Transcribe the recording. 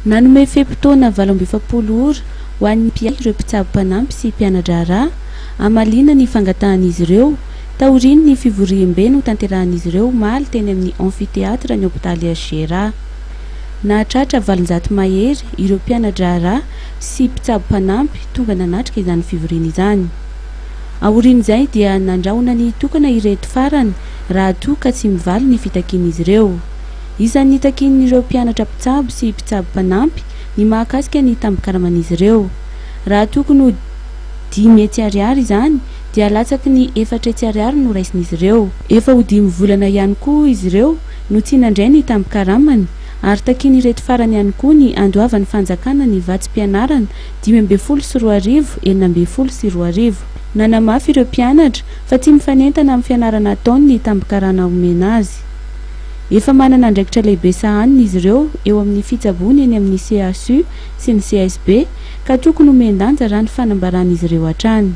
Nanome fe-potoana 48 ora ho an'ny mpiahy ireo mpitsabo mpanampy sy mpiana-draharaha hamaliana ny fangatahan'izy ireo, taorian'ny fivoriambe notanterahan'izy ireo omaly teny amin'ny Amphithéâtre ny hopitaly HJRA. Nahatratra 800 mahery ireo mpiana-draharaha sy mpitsabo mpanampy tonga nanatrika izany fivoriana izany. Aorian'izay dia nandrahona ny hitokana ireto farany raha toa ka tsy mivaly ny fitakian'izy ireo. Isan'ny nitakian'ireo mpianatra mpitsabo sy mpitsabo mpanampy ny mahakasika ny tambin-karaman'izy ireo. Raha tokony ho 500 ariary izany dia latsaky ny 400 ariary no raisin'izy ireo. Efa ho dimy volana ihany koa izy ireo no tsy nandray ny tambin-karamany ary takian'ireto farany ihany koa ny andoavan'ny fanjakana ny vatsim-pianarana 2015 2016. Nanamafy ireo mpianatra fa tsy mifanentana amin'ny fianarana ataony ny tambin-karana omena azy. Efa manana andraikitra lehibe sahanina izy ireo eo amin'ny fitsaboana eny amin'ny CHU sy ny CSB ka tokony homen-danja raha ny fanambaran'izy ireo hatrany.